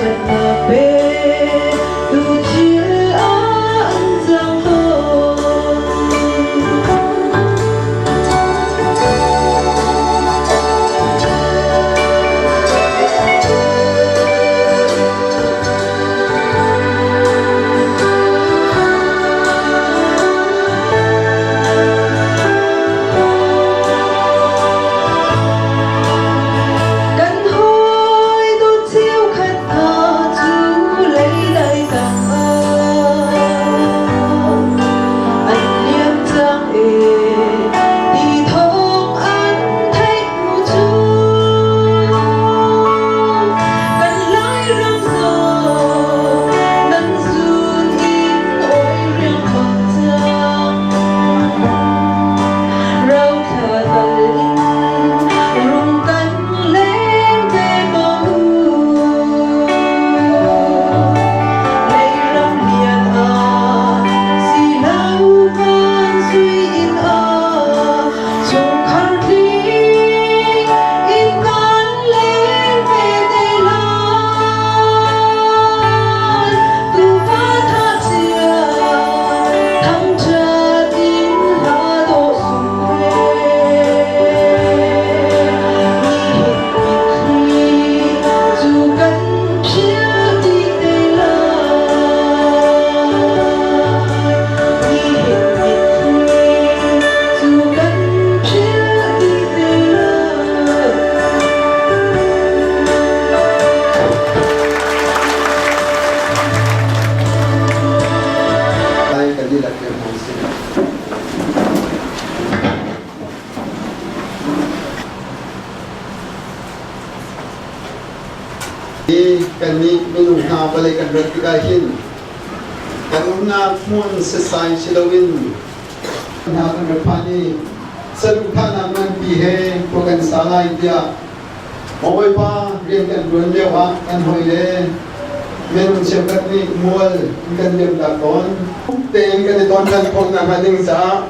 Ṭhatnak pe tu thil ah an cang tawn. Kan hawi dawt cheukhat hna cu leidai tang ah an liam cang ee ti thawng an theih hnu cu kan Lairam zong nan zun in oi riangmang cang. Rauthla dal in rung kan leng ve ko u. Leiram lian ah si lo van sui in ah chungkhar tling in kan leng ve te lai. Tufa tha chia thangṭhat in hla dawh sung ve. Nihin mitthli cu kan philh dih te lai. Nihin mitthli cu kan philh dih te lai. Kan dihlak in hmang sih. Hi kannih minung hna vawlei kan rat tikah hin kan umnak hmun setsai si loin hna kan rat phan i saduhthahnak nganpi he khua kan sa lai tiah Bawipa rian kan ṭuan lioah kan hawile minung cheukhat nih mual in kan liamtak tawn. Tein kan i ton kan khawh nakhnga ding caah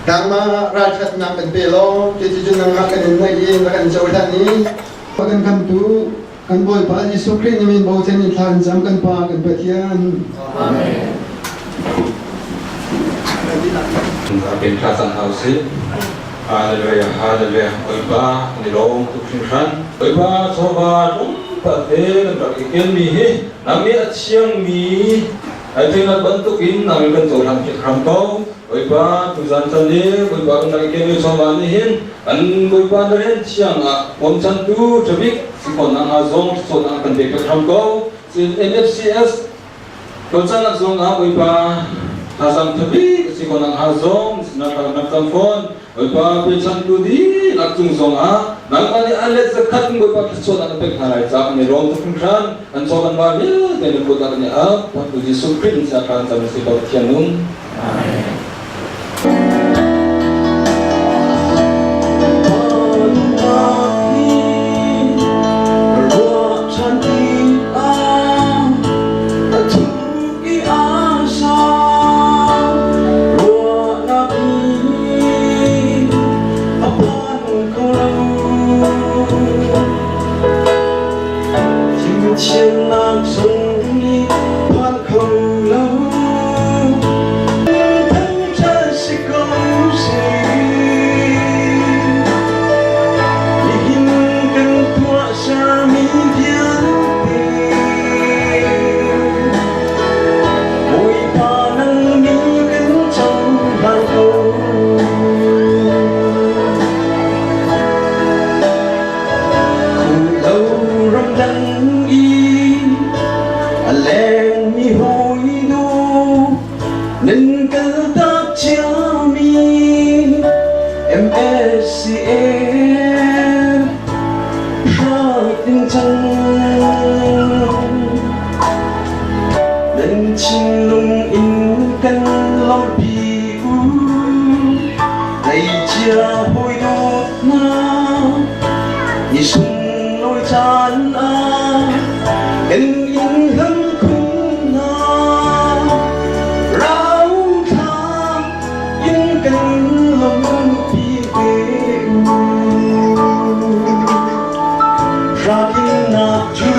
nangmah ralṭhatnak kan pe law cuticun nangmah kan in naih i na kan cohlan i kan khamtu kan Bawipa Jesuh Khrih na min bochan in thla kan cam kan Pa kan Pathian. Amen. Amen. Thla cang hau sih. Hallelujah, hallelujah. Bawipa kan i lawm tuk hringhran. Bawipa chawva tlawmpal te kan rak i kelmi hi nang nih a thiangmi ai theinak bantukin nang in kan cohlan piak hram ko. Bawipa tuzan can i Bawipa kan rak i kelmi chawva nih hin kan Bawipa na rian thiang ah bawmchantu ṭhabik si khawhnak hnga zong ṭhawnnak kan pek piak hram ko. Cun NFCS Tuancanak zong ah Bawipa thazaang thabik a si ko nak hnga zong sinah ka rak cang fawn. Bawipa pechantu dihlak cung zong ah nangmah nih a let zakhat in Bawipa thluachuahnak na pek hna lai caah kan i lawm tuk hringhran. An chaw kan va vialte na kut ah kan i ap. Bantu Jesuh Khrih in sia kan cam si ko Pathian nung. Amen. Chiamnak zong nih phan kho lo Thangṭhat si ko seh. Nihin kan tuahsermi vialte Bawipa nang nih kan cohlang ko. Khulo ramdang i a lengmi hawi nu nan kaltak ciami MSCA hrak in cang nan thinlung in kan lawmhpi u Tleicia hawi dawt hna ni sunglawi caan ah kan inn hlam khun hna rauthla in kan lawmhpi ve u. Hrakinnak cu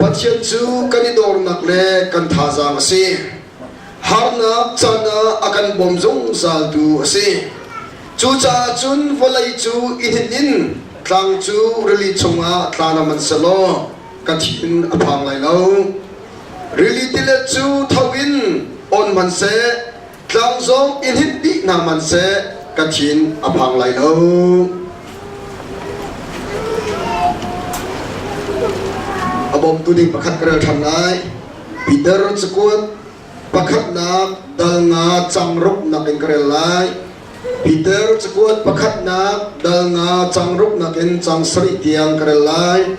Pathian cu kan i dawrnak le kan thazaang a si. Harnak caan ah a kan bawm zungzaltu a si. Cucaah cun vawlei cu i hninh in tlang cu rili chungah tla na man selaw ka thin a phang lai lo. Rili tilet cu tho in on hmanhseh, tlang zong i hninh dih hna hmanhseh ka thin a phang lai lo. A bawmtu ding pakhat ka rel ṭhan lai. Peter cakuat pakhatnak dal nga cang ruknak in ka rel lai. Peter cakuat pakhatnak dal nga cang ruknak in cang sarih tiang ka rel lai.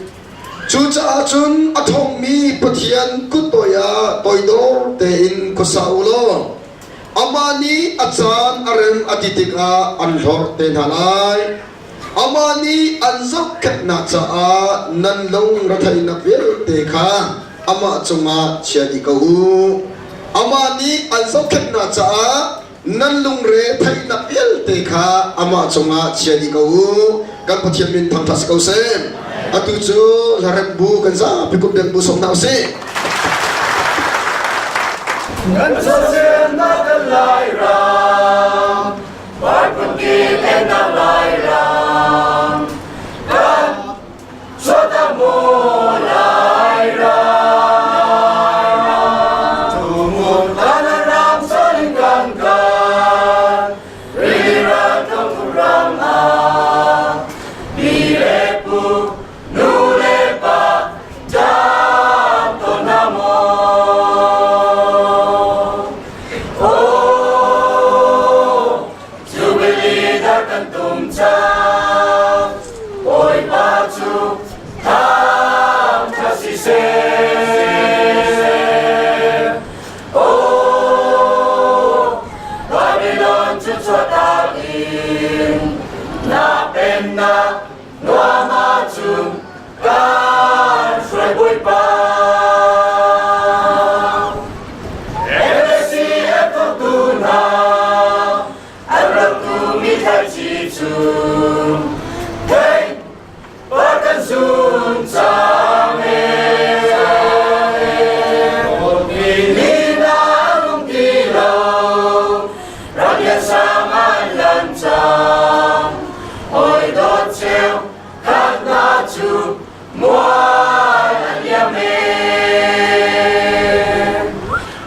Cucaah cun a ṭhawngmi Pathian kut ah toidor tein khuasa u law amah nih a caan a rem a ti tikah an hlorh te hna lai. Amah nih an zohkhenhnak caah nan lung retheihnak vialte kha amah cungah chia dih ko u. Amah nih an zohkhenhnak caah nan lungre theihnak vialte kha amah cungah chia dih ko u. Kan Pathian min thangṭhat si ko seh. Atu cu hlaremh bu kan zapi kum deng bu sawm hna usih. Kan sosialnak kan Lairam, Parpun ki Lairam, kan Chuahtak mu Lairam. Tumun kanan ram saling kan kan, rira tong ram ah, pi le pu, nu le pa, jam ton na maw. Oh, Jubilee dar kan tum cang, Bawipa cu thangṭhat siseh. Oh, Babylon cu chuahtak in na pennak nuam ahcun kan hruai Bawipa. MSCF thawktu hna an rak tumi thlaici cu thei par kan zun cang ee. Ni na nung ti lo, ram lian sang an lan cang. Hawi dawt cheu khat hna cu mual an liam ee.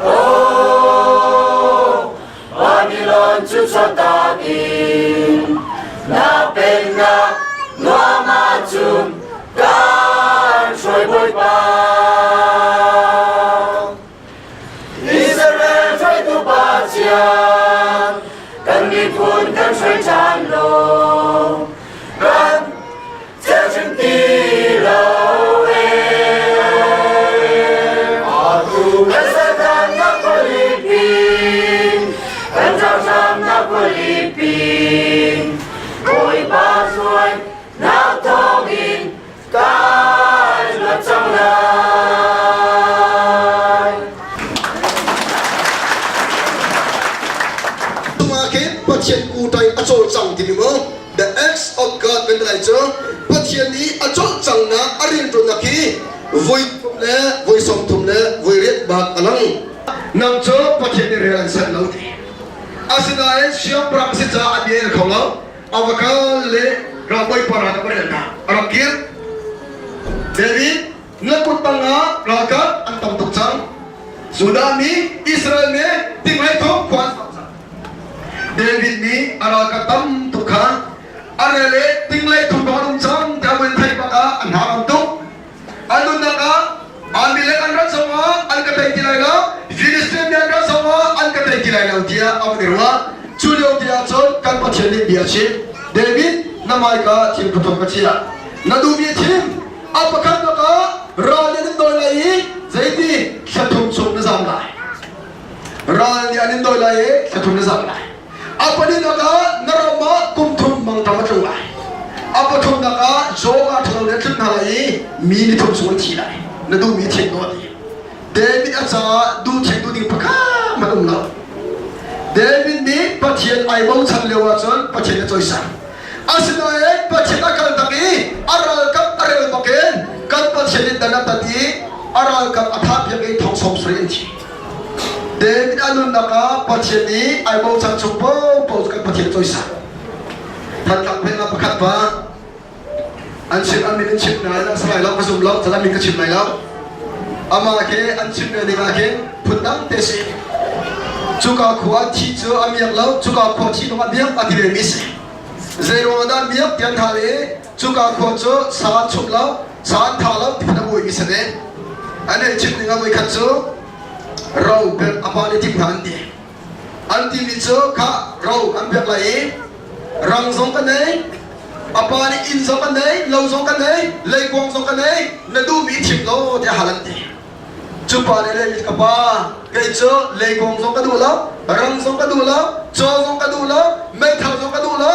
Oh, Babylon cu chuahtak in na pennak nuam ahcun kan hruai Bawipa. Israel hruaitu Pathian, kan miphun kan hruai ṭhan law, kan ceuchin ti lo ee. Atu kan saltannak khualipi, kan ralhramnak khualipi, Bawipa hruai nak thawngin kan luat cang lai. Tungah khin Pathian kutai a cawlcang timi mu the acts of God kan ti lai cu Pathian nih a cawlcangnak a rianṭuannak hi voi thum le voi 30 le voi riat bak a lang. Nang cu Pathian nih rian an sanh lo ti. Asinain siangpahrang si caah a bia el kho lo. A va kal le ralbawi para a va rel hna. A rak kir. David, na kut tangah ralkap an tam tuk cang. Judah mi, Israel mi tinglei thum khua an fak cang. David nih a ralkap tam tuk kha a rel i tinglei thum bang an um cang tiah an theih bak ah an hna ram tuk. An nunnak ah Amalek an rat zongah an ka tei ti lai lo, Filistin mi an rat zongah an ka tei ti lai lo tiah a van i ruah. Cu lio te ah cun kan Pathian nih bia a chim. David, na hmaika thil pathum ka chiah. Na duhmi thim. A pakhatnak ah ral nih an in dawi lai i zeiti thla thum chung na zam lai. Ral nih an in dawi lai i thla thum na zam lai. A pahnihnak ah na ram ah kum thum mangṭam a tlung lai. A pathumnak ah Job ah ṭhalo nih a tlunh hna lai i mi ni thum chung an thi lai. Na duhmi thing tuah ti. David a caah duh thing duh ding pakhat hmanh um lo. David nih Pathian ai bochan lio ahcun Pathian a cawisan. Asinain Pathian a kal tak i a ralkap a rel bakin kan Pathian nih dan a tat i A ralkap a thah piak i thong 70 an thi. David a nunnak ah Pathian nih ai bochan chung paohpaoh kan Pathian cawisa. Thantlang peng ah pakhat pa an chim an min an chim nain an salai lo ka zum lo cun an min ka chim lai lo. Amah khi an chim ve ding ah khin phundang te si. Cuka khua thi cu a miak lo, cuka khua thi zong a miak a ti ve mi si. Zei ruang dah miak ti an hal i cuka khua cu sa an chumh lo, sa an tha lo ti phun a buai mi si ve. An ei chim ning ah voikhat cu ro pek a pa nih thim hna an ti. An timi cu kha ro an pek lai i rang zong ka nei, a pa nih inn zong ka nei, lo zong ka nei, leikuang zong ka nei, na duhmi thim law tiah hal an ti. Cu pa nih lei ka pa, kei cu leikuang zong ka duh lo, rang zong ka duh lo, caw zong ka duh lo, meithal zong ka duh lo,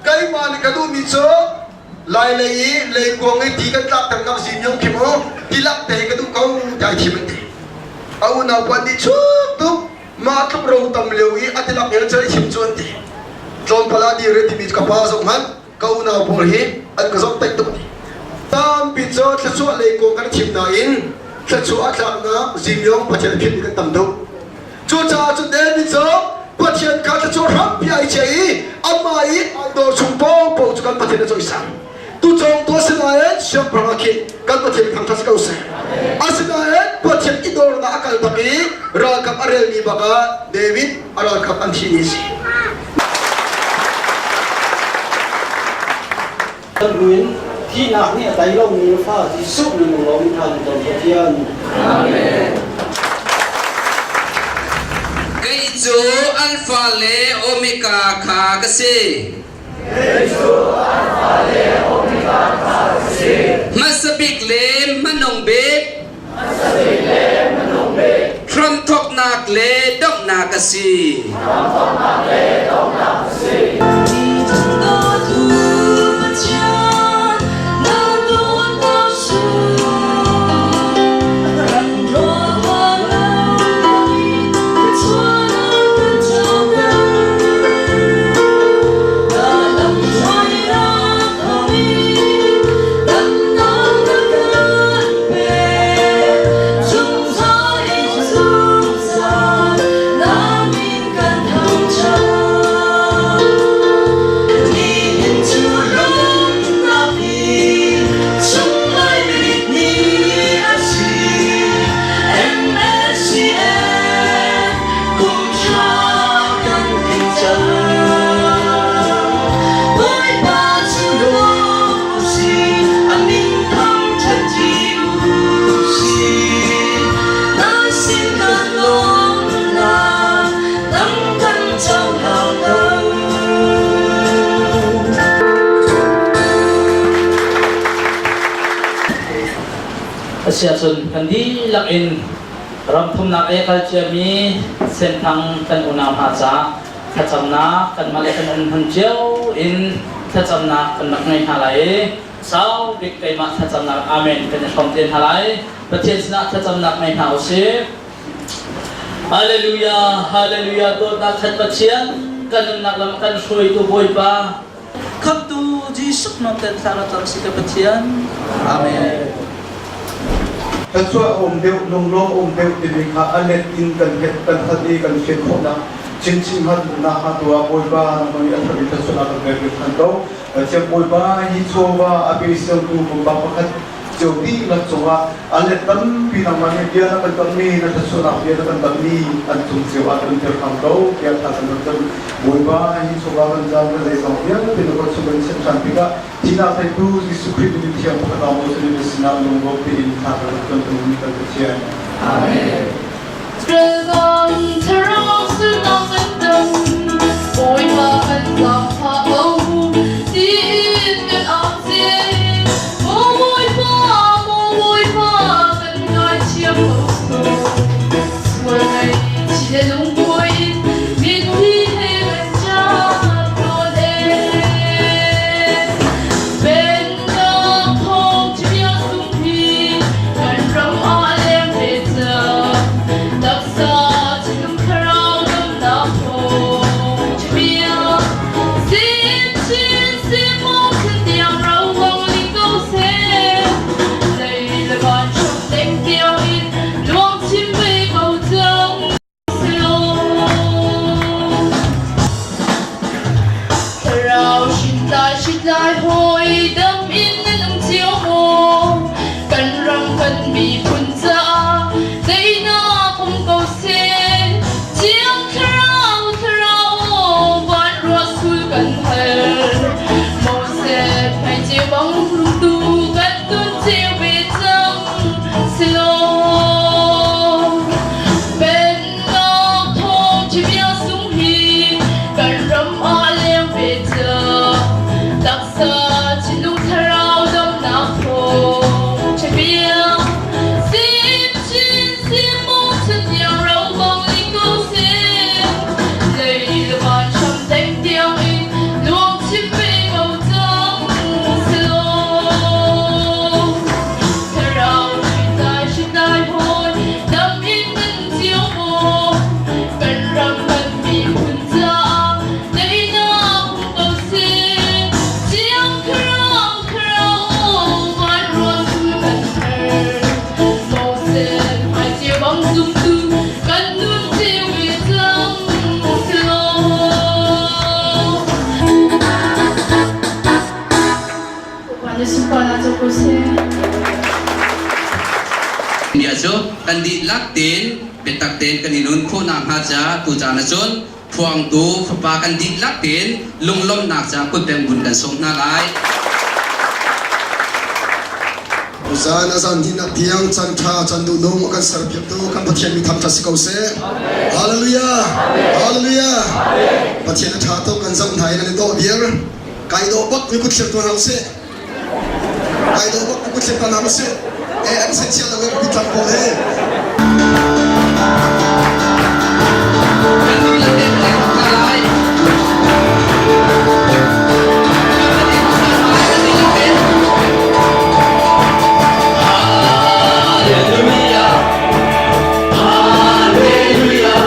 keimah nih ka duhmi cu Lai lei i leikuang i ti kan tlakternak zimyong khi mu tilak te ka duh ko tiah thim an ti. A unau pa nih chuk tuk mah tluk ro tam lio i a tilak el cel thim cu an ti. Tlawmpal ah dir timi ka pa zong hmanh ka unau pawl hi an ka zok taih tuk ti. Tampi cu thluachuah leikuang kan thim nain thluachuah a tlaknak zimyong Pathian phit kan tam deuh. Cucaah cun David cu Pathian kha thluachuah hrampi ai chia i amah i ai dawr chung paohpaoh cu kan Pathian a cawisang. Tucawng tu asinain siangpahrang ah khin kan Pathian thangṭhat si ko seh. Asinain Pathian i dawrnak a kal bak i ralkap a relmi bak ah David a ralkap an thi ni a si. Kan buin thihnak nih a tei lomi fa Jesuh minung lawng in than ton Pathian. Amen. Kei cu Alpha le Omega kha ka si. Kei cu Alpha le Omega kha ka si. Hmasa bik le hmanung bik. Hmasa bik le hmanung bik. Hramthawknak le donghnak a si. Hramthawknak le donghnak a si. Asiahcun kan dihlak in ram thumnak lei a kal ciami Senthang kan unau hna caah thlacamnak kanmah le kan um hmun cio in thlacamnak kan rak ngei hna lai i sau bik keimah thlacamnak amen kan i hrawm te hna lai. Pathian sinah thlacamnak ngei hna usih. Hallelujah, hallelujah, dawtnak khat Pathian, kan nunnak lam kan hruaitu Bawipa, Khamtu Jesuh nawl ten thla ra cam si ka Pathian. Amen. Thluachuah a um deuh, lunglawm a um deuh timi kha a let in kan het kan hat i kan fian khawhnak chinchin hngalh duhnak hnga tu ah Bawipa nangmah nih a thar i thluachuahnak kan pek ve ṭhan ko. Pathian Bawipa hi chawva a pe siangtu pumpak pakhat cio dihlak cungah a let tampi nangmah nih bia na kan kammi na thluachuahnak bia na kan kammi an cung cio ah tlunter hram ko tiah thla kan rak cam. Bawipa hi chawva kan zam kan zeizong vialte na kut chung kan chiah ṭhan tikah thihnak teitu Jesuh Khrih min thiang pakhat lawng maw sin na sinah lunglawm tein thla kan rak cam mi kan Pathian. Amen. Bawipa kan zaangfah ko tiin kan au cin. Maw Bawipa, maw Bawipa, kan ngaithiam ko sawh. Sual ngaihchih le lungkuai in mitthli he kan ṭap tawn ee. Pennak thawng ṭhial sung hi kan ram ah leng ve cang. Taksa thinlung thlarau damnak thawng ṭhial. Sim chin sim maw thil tiang ro vong ling ko seh. Lei le van hram deng tiang in. kan miphun caah daihnak um ko seh. Thiang Thlarau, Thlarau, van ruah sul kan hal. Moses hmaice bang hlumtu kan tun cio ve cang selaw. Pennak thawng chimia sung hi kan ram ah leng ve cang. Taksa thinlung thlarau damnak thawng chimia sim chin sim mong chatiang ro bang ling ko seh. Lei le van hram deng tiang in luang chim ve ko cang selaw. Thlarau hritlai hritlai hawi dam in nan cio maw? Kan ram kan miphun caah daihnak um ko seh. Thiang Thlarau Thlarau van ruah sul kan her. Moses hmaicia bang zumtu kan nun cio ve cang selaw. Bia cu kan dihlak tein biatak tein kan i nun khawh nakhnga ca tucaan ahcun phuangtu fapa kan dihlak tein lunglawmhnak ca kutbeng vun kan sawm hna lai. Zan a zan dinak tiang chan ṭha chan duhnung a kan serpiaktu kan Pathian mi thangṭhat si ko seh. Hallelujah! Hallelujah! Pathian a ṭha tuk kan zoh hna i kan i dawh viar. Kai dawh bak mi kut thlir tuan hau seh. Kai dawh bak mi kut thlir tuan hau seh. Eh an se chia lo eh kut tlang pawl he. Kan dihlak tein kan i thawk hna lai. Kan i thawk hna lai. Kan dihlak tein. Hallelujah. Hallelujah.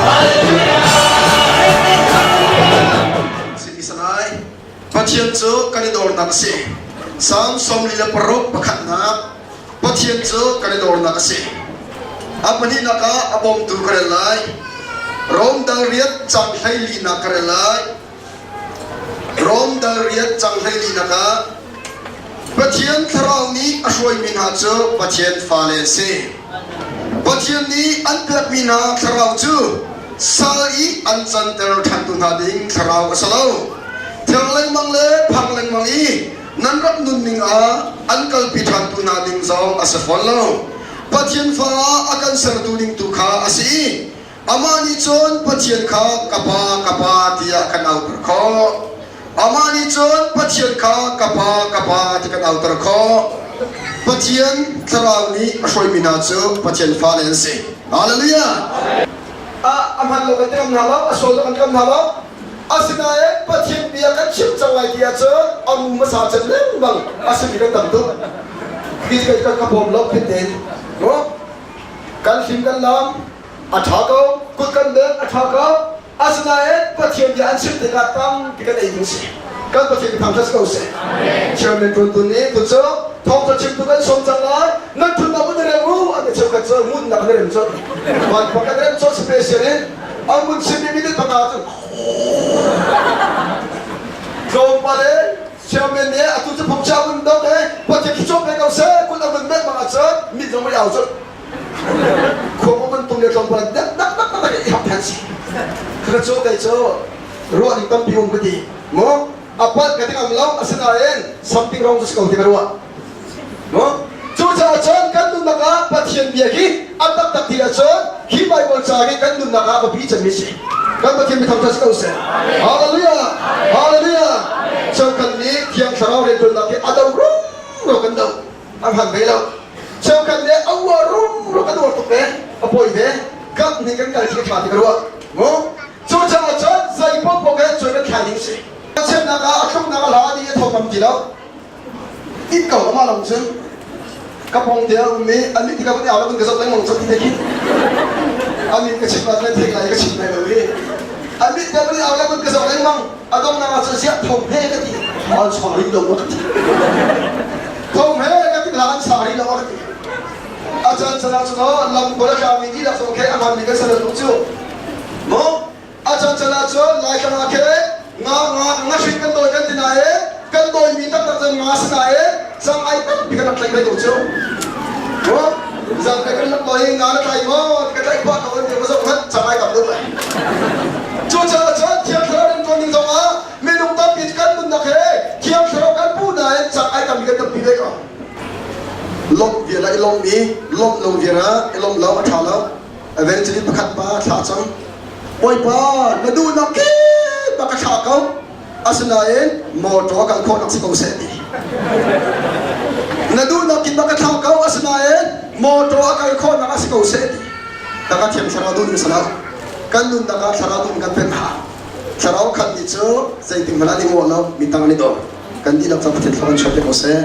Hallelujah. Simi salai Pathian cu kan i dawrnak a si. Salm 46 pakhatnak Pathian cu kan i dawrnak a si. A pahnihnak ah a bawmtu ka rel lai. Rom dal riat cang 14nak ka rel lai. Rom dal riat cang 14nak ah Pathian thlarau nih a hruaimi hna cu Pathian fale an si. Pathian nih an pekmi hna thlarau cu sal i an canter ṭhantu hna ding thlarau a si lo. Ther lengmang le phang lengmang i nan rak nunning ah an kalpi ṭhantu hna ding zong a si fawn lo. Pathian fa ah a kan sertu ding tu kha a si i amah nih cun Pathian kha ka Pa, ka Pa tiah kan auter khawh. Amah nih cun Pathian kha ka Pa, ka Pa ti kan auter khawh. Pathian Thlarau nih a hruaimi hna cu Pathian fale an si. Hallelujah! A hman lo kan ti ngam hna lo, a sual lo kan ti ngam hna lo. Asinain Pathian bia kan chim cang lai ti ahcun a ru hmasa cem lengmang a simi kan tam tuk. Hi kan ka bawm lo phet no? Kan hlim kan lam a ṭha ko, kut kan beng a ṭha ko. Asinain Pathian bia an chim tikah tampi kan ei ding si. Kan Pathian thangṭhat ko seh. Chairman ṭuantu nih tu cu thawngṭha chimtu kan sawm cang lai. Nan ṭhutnak un rem u an ti cheukhat cu ngunnak na rem cun. Van pakhat rem cun special in an mun chimmi minute panga cu tlawmpal in. Chairman nih atu cu phungcha vun dok e Pathian thluachuah pe ko seh kut a vun met bang ahcun mit zong mei au colh. Khua mo vun tum le tlawmpal dak dak dak dak i hap than si. Khaka cu kei cu ruah ning tampi um ka ti. Mu a palh ka ti ngam lo asinain something wrong cu si ko ti ka ruah. Mu cucaah cun kan nunnak ah Pathian bia hi a taktak ti ahcun hi Bible ca hi kan nunnak ah biapi cemmi si. Kan Pathian mi thangṭhat si ko seh. Hallelujah! Hallelujah! Cheukhat nih Thiang Thlarau rianṭuannak hi a do rumro kan do. A hman ve lo. Cheukhat nih a uar rumro kan uar tuk ve. A pawi ve. Kap nih kan kal khi ṭha ti ka ruah. Mu? Cucaah cun zei paohpaoh he cun kan thlai ding si. Chimnak ah a thluknak a hla dih a tho ngam ti lo. It ko amah long cun ka pong te a um i an nih tikah van i au lo ka zoh lengmang cun ti te khin a min ka chim ah cun thei lai ka chim lai lo hi an mit te van i au lo ka zoh lengmang a donghnak ah cun ziah thong he ka ti an sa rih lo ka ti thong he ka ti la an sa rih lo ka ti a caan caan ah cun lam kol a tlami dihlak zong khi a hmanmi kan si lo cu mu A caan ah cun Laitlang ah khin nga nga nga hring kan dawi kan ti nain kan dawimi taktak cun nga si nain cang ai tampi kan rak tlaih ve ko cu. Zan kan rak dawi nga na tlai maw ka tlaih khawh ko an ti ka zoh hmanh cang ai tam deuh lai. Cucaah cun Thiang Thlarau rian ṭuan ding zongah minung tampi kan nunnak he Thiang Thlarau kan pu nain cang ai tampi kan tampi ve ko. Lawmh vial ah i lawmh i lawmh lo vial ah i lawmh lo a ṭha lo. Evangelist pakhat pa thla cang. Bawipa na duhnak kip ah ka thlah ko. Asinain motor kal khawhnak si ko seh ti. Na duhnak kip ah ka thlah ko. Asinain motor a kal khawhnak a si ko seh ti. Ka ka thiam thlarau duh ning salah. Kan nunnak ah thlarau duh kan pek hna. Thlarau khat ni cu zeitik hmanh ah i ngawh lo mi tang an i dor. Kan dihlak cang Pathian thlarau kan chuak te ko seh.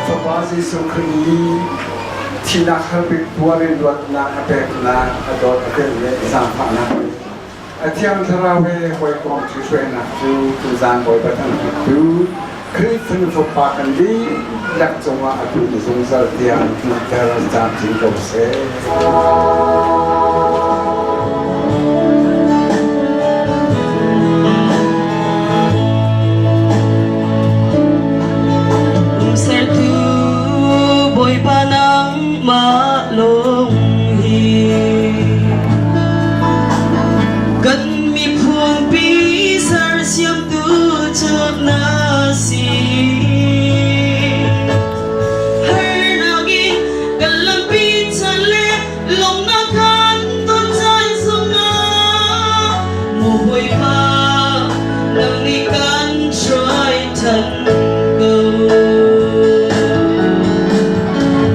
Fapa Jesuh Khrih i thihnak harbik tuar in luatnak a peknak a dawt a telh le zaangfahnak a Thiang Thlarau he hawikom ṭhihruainak cu tuzaan Bawipa thangṭhattu Khrih fanu Fapa kan dihlak cungah atu ni zungzal tiang hmunhter camcin ko seh. Sertu Bawipa nangmah lawng hi Kan miphun pi sersiamtu cu na si. Harnak in kan lampi chan le lawmhnak kan ton caan zongah maw Bawipa nang nih kan hruai than ko.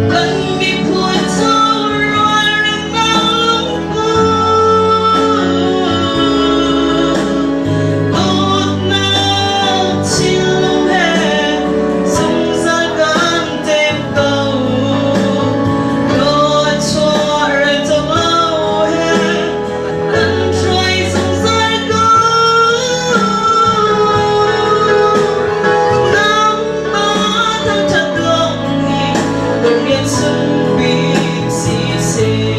Kan miphun cu rualremnak lungput dawtnak thinlung he zungzal kan tem ko. Thluachuah rel cawk lo he kan hruai zungzal ko. Nangmah thangṭhat lawng hi kan rian sung bik si seh.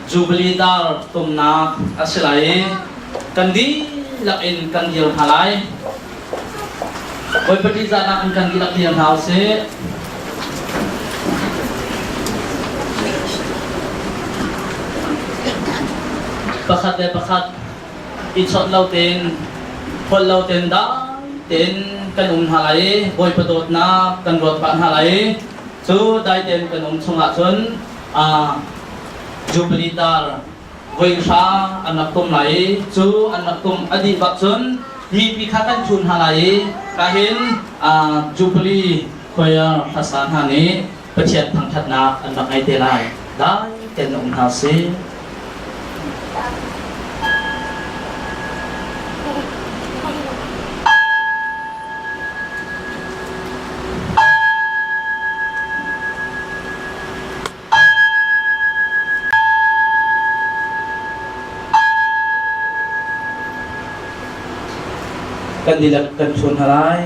Jubilee dar tumnak a si lai i kan dihlak in kan dir hna lai. Bawipa ṭihzahnak in kan dihlak dir hna usih. Pakhat le pakhat i chawnh lo tein holh lo tein dai tein kan um hna lai i Bawipa dawtnak kan ruat pah hna lai i cu dai tein kan um chungah cun Jubilee tar. Voi hra an rak tum lai i cu an rak tum a dih bak cun mipi kha kan ṭhun hna lai i kahin Jubilee Choir hlasa hna nih Pathian thangṭhatnak an rak ngei te lai. Dai tein um hna sih. Kan dihlak kan ṭhun hna lai.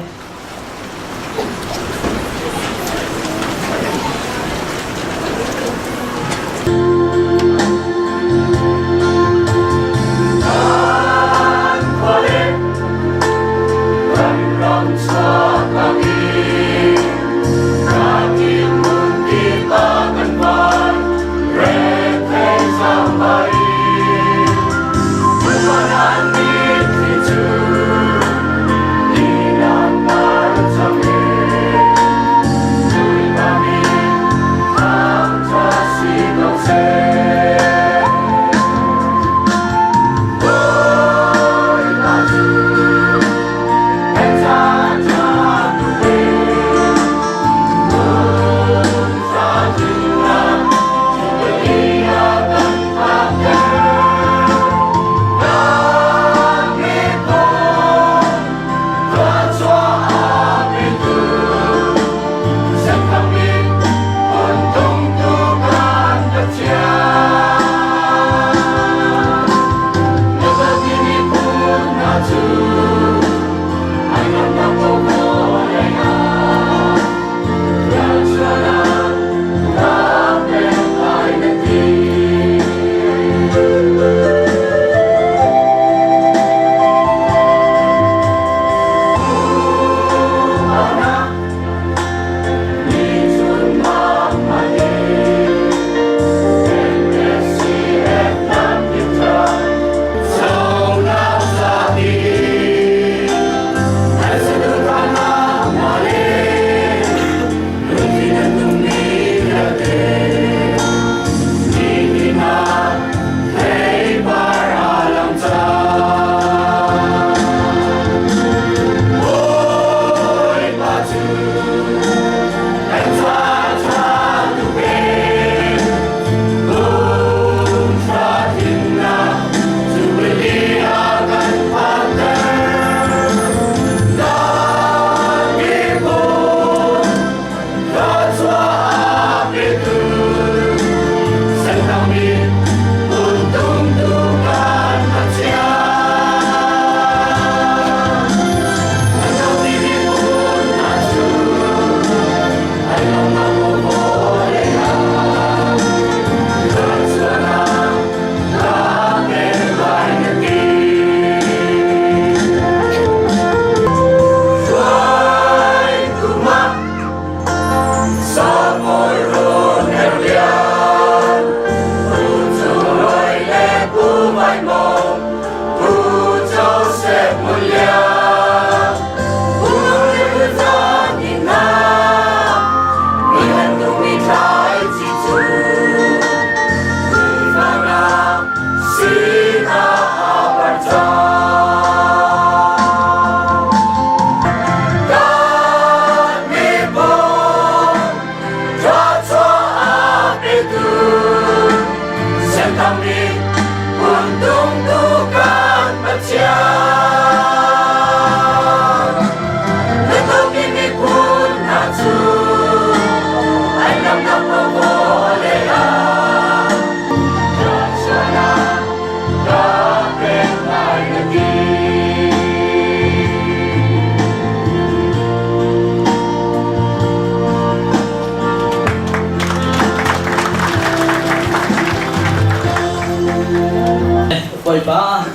Bawipa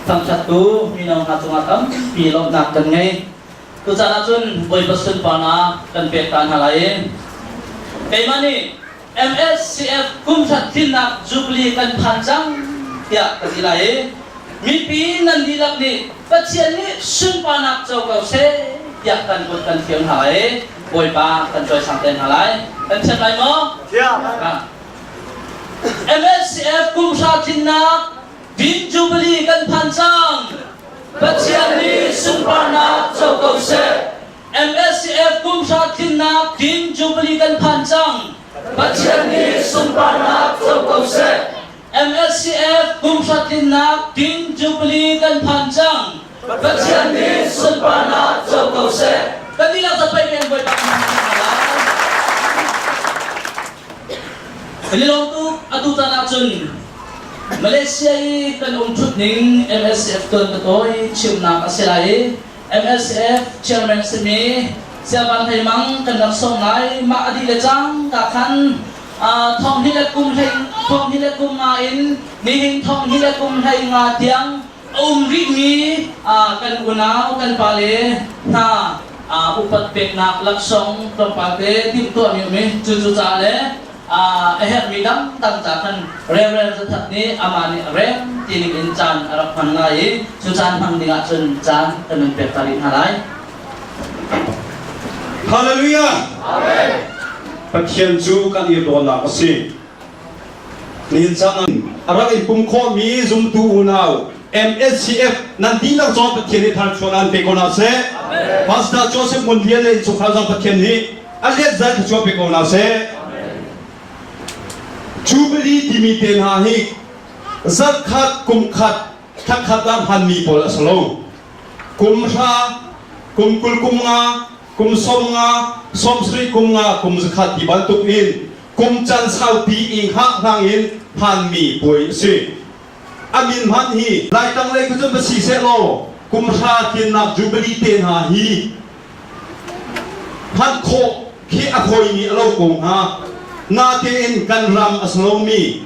thangṭhattu mino hna cungah tampi lawmhnak kan ngei. Tucaan ahcun Bawipa sunparnak kan pek ta hna lai i keimah nih MSCF kum khat tlinnak Jubilee kan phan cang tiah ka ti lai i mipi nan dihlak nih Pathian nih sunparnak co ko seh tiah kan kut kan thiam hna lai i Bawipa kan cawisang te hna lai. Kan thiam lai maw? Thiam. MSCF kumhra tlinnak Din Jubilee kan phan cang. Pathian nih sunparnak co ko seh. MSCF kumhra tlinnak Din Jubilee kan phan cang. Pathian nih sunparnak co ko seh. MSCF kumhra tlinnak Din Jubilee kan phan cang. Pathian nih sunparnak co ko seh. Kan dihlak zapai men Bawipa Kan i lawm tuk atu caan ahcun Malaysia i kan um ṭhut ning MSF tuan ka tawi chimnak a si lai i MSF chairman simi Saya Van Hlei Mang kan rak sawm lai. Mah a dih le cang ka khan thong hi le kum hlei thong hi le kum nga in nihin thong hi le kum hlei nga tiang a um rihmi kan unau kan pale hna upat peknak laksawng tlawmpal te timhtuahmi um i cucu ca le a herhmi dangdang ca khan Reverend Zathat nih amah nih rem ti ning in caan a rak hman lai i cu caan hmang ding ah cun caan kan hun pek ta rih hna lai. Hallelujah! Amen. Pathian cu kan i dawtnak a si. Nihin caan a rak in pum khawhmi zumtu unau MSCF nan dihlak cawng Pathian nih tharchuah an pe ko hna seh. Pastor Joseph Ngun Lian le innchungkhar zong Pathian nih a let zai thluachuah pe ko hna seh. Jubilee timi te hna hi zarkhat kum khat thla khat ah hmanmi pawl a si lo. Kum hra, kum 20 kum nga, kum som nga, som sarih kum nga, kum zakhat ti bantuk in kum can saupi i hngah hlang in hmanmi puai a si. A min hmanh hi Laitlang lei khu cun va si seh law kum hra tlinnak Jubilee te hna hi hman khawh khi a khawimi a lo ko hnga. Natein kan ram a si lomi.